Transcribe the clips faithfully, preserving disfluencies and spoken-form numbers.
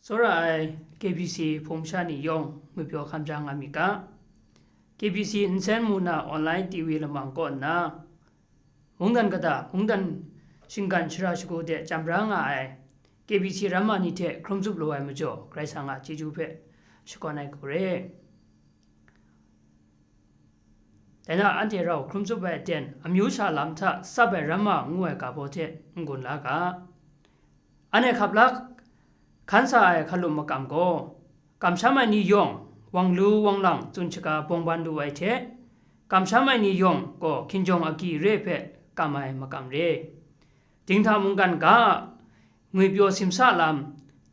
Tsawra ai K B C hpung sha ni yawng ngwipyaw hkam ja nga mi ga. K B C nsen mu na online T V lamang kaw nna, mungdan kata, mungdan shinggan shara shagu de jam bra nga ai K B C ramma ni hte hkrum tsup lu ai majaw, Karai Kasang a chyeju hpe shakawn ai hku re. Dai na anhte rau hkrum tsup ai aten, amyu sha lam hta tsap ai ramma ngu ai ga baw hte n-gun la ga. Anhte hkap la hkan sa ai hkalum makam gaw, kamsham ai ni yawng wang lu wang lang tsun shaga bawng ban lu ai hte, kamsham ai ni yawng gaw hkinjawng agyi re hpe kam ai makam re. Dinghta mungkan ga a ngwipyaw simsa lam,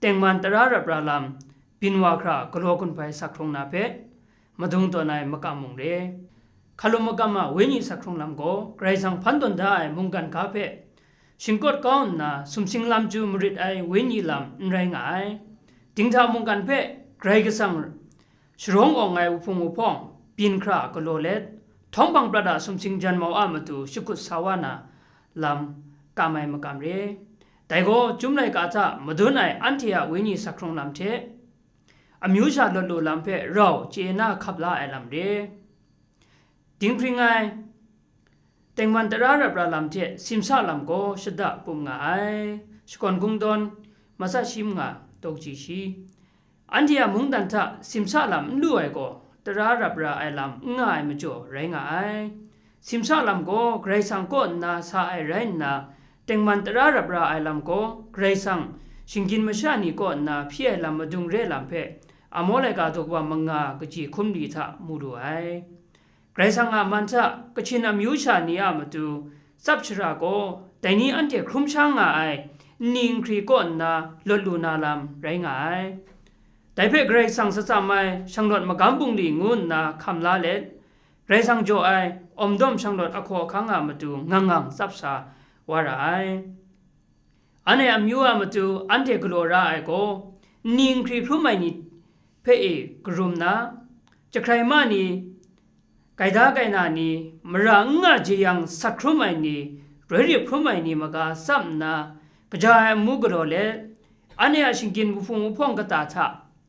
tengman tara rap ra lam, byin wa hkra galaw gun hpai sak hkrung na hpe, madung tawn ai makam mung re. Hkalum makam a wenyi sak hkrung lam gaw, Karai Kasang hpan tawn da ai mungkan ga hpe shingkawt kau nna, sumsing lam chyu marit ai wenyi lam n rai nga ai. Dinghta mungkan hpe Karai Kasang sharawng awng ai wuhpung wuhpawng byin hkra galaw let, htawng hpang prat a sumsing jan mau a matu shakut sa wa na lam kam ai makam re. Dai gaw, Chyum laika hta madun ai anhte a wenyi sak hkrung lam hte, amyu sha lawt lu lam hpe rau chye na hkap la ai lam re. Dinghpring ai, tengman tara rap ra lam hte simsa lam gaw shada pum nga ai. Shakawn Kungdawn, matsa shi manga, daw kaji shi. Anhte a mungdan hta simsa lam n lu ai gaw, tara rap ra ai lam n nga ai majaw rai nga ai. Simsa lam gaw Karai Kasang kaw nna sa ai rai nna, tengman tara rap ra ai lam gaw Karai Kasang shinggyim masha ni kaw nna hpyi ai lam madung re lam hpe, Amaw laika daw kaba manga kaji hkum li hta mu lu ai. Karai Kasang a man hta Kachin amyu sha ni a matu tsap shara gaw, dai ni anhte hkrum sha nga ai nni nhkri kaw nna lawt lu na lam rai nga ai. Dai hpe Karai Kasang shatsam ai shanglawt magam bungli ngu nna hkam la let, Karai Kasang jaw ai awmdawm shanglawt ahkaw ahkang a matu ngang ngang tsap sa wa ra ai. Anhte amyu a matu anhte galaw ra ai gaw, nni nhkri hkrum ai ni hpe e karum na, jahkrai ma ni, gaida gaina ni, mara n nga jeyang sat hkrum ai ni, roi rip hkrum ai ni maga tsap nna, kaja ai amu galaw let, anhte a shinggyim wuhpung wuhpawng kata hta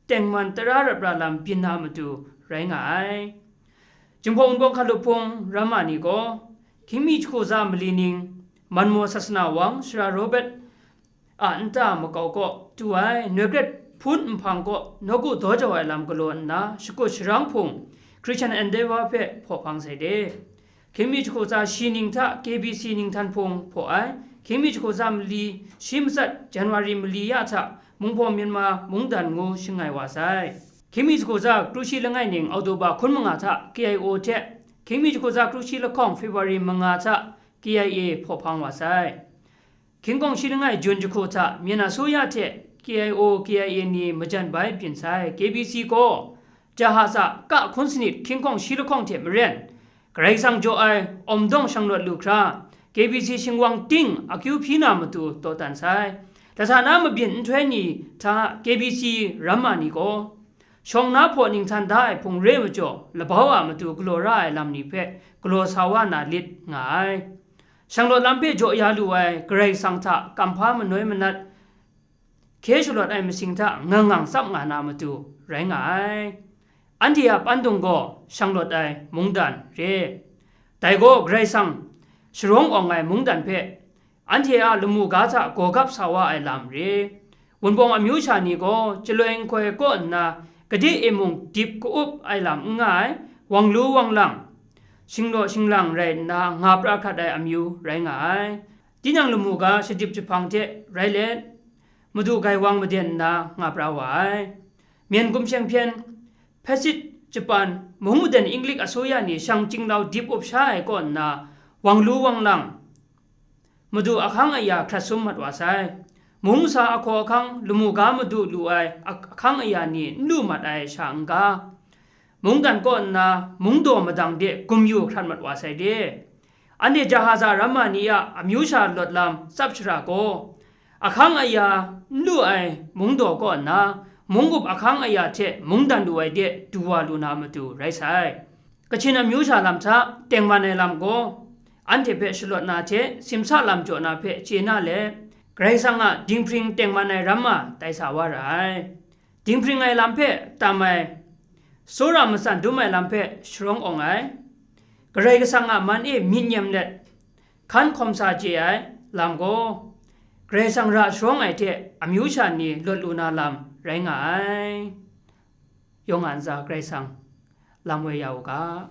tengman tara rap ra lam byin na matu rai nga ai. Jinghpaw Wunpawng Hkalup Hpung ramma ni gaw, hkying mi jahku tsa mali ning, Manmaw Sasana Wang, Sara Robert a nta makau kaw tu ai, Noi Kret Hpun nhpang kaw nawku daw jau ai lam galaw nna, shakut sharang hpung, Christian Endeavour hpe hpaw hpang sai de. Hkying mi jahku tsa shi ning hta K B C ninghtan hpung hpaw ai, hkying mi jahku tsa mali shi matsat January mali ya hta Mungpawng Myanmar mungdan ngu shangai wa sai. Hkying mi jahku tsa kru shi langai ning October hkun manga hta K I O hte, hkying mi jahku tsa kru shi lahkawng February manga hta K I A hpaw hpang wa sai. Hkying kawng shi langai Jun jahku hta Myen Asuya hte K I O, K I A ni majan bai byin sai. K B C gaw, Jahasa ka hkun sanit hkying kawng shi lahkawng hte maren, Karai Kasang jaw ai awmdawng shanglawt lu hkra, K B C shingwang ting akyu hpyi na matu dawdan sai. Lasa na mabyin nhtoi ni hta K B C ramma ni gaw, shawng na hpaw ninghtan da ai hpung re majaw, labau a matu galaw ra ai lam ni hpe galaw sa wa na lit nga ai. Shanglawt lam hpe jaw ya lu ai Karai Kasang hta kamhpa manoi manat, hkye shalawt ai masing hta ngang ngang tsap nga na matu rai nga ai. Anhte a pandung gaw shanglawt ai mungdan re. Dai gaw Karai Kasang sharawng awng ai mungdan hpe anhte a lamu ga hta gawgap sa wa ai lam re. Wunpawng amyu sha ni gaw chyaloi nhtoi kaw nna, gade e mung dip ka-up ai lam n nga ai, wang lu wang lang, shinglaw shinglang rai nna nga pra hkrat ai amyu rai nga ai. Tinang lamu ga shadip jahpang hte rai let, Madu gaiwang maden nna nga pra wa ai. Myen gumsheng hpyen, Hpesit, Japan, mung maden Inglik asuya ni shang chyinglau dip up sha ai kaw nna, wang lu wang lang, Madu ahkang aya hkrat sum mat wa sai. Mung masa ahkaw ahkang, lamu ga madu lu ai ahkang aya ni n lu mat ai sha n ga, mungdan kaw nna mungdaw madang de gumyu hkrat mat wa sai de. Anhte Jahaza ramma ni a amyu sha lawt lam tsap shara gaw, ahkang aya n lu ai mungdaw kaw nna, mung up ahkang aya hte mungdan lu ai de du wa lu na matu rai sai. Kachin amyu sha lam hta tengman ai lam gaw, anhte hpe shalawt na hte simsa lam jaw na hpe chye na let, Karai Kasang a dinghpring tengman ai ramma tai sa wa ra ai. Dinghpring ai lam hpe tam ai, tsawra matsan dum ai lam hpe sharawng awng ai, Karai Kasang a man e myit nyem let hkan hkawm sa chye ai lam gaw, Karai Kasang ra sharawng ai hte amyu sha ni lawt lu na lam rai nga ai. Yawng a ntsa Karai Kasang lam woi ya u ga.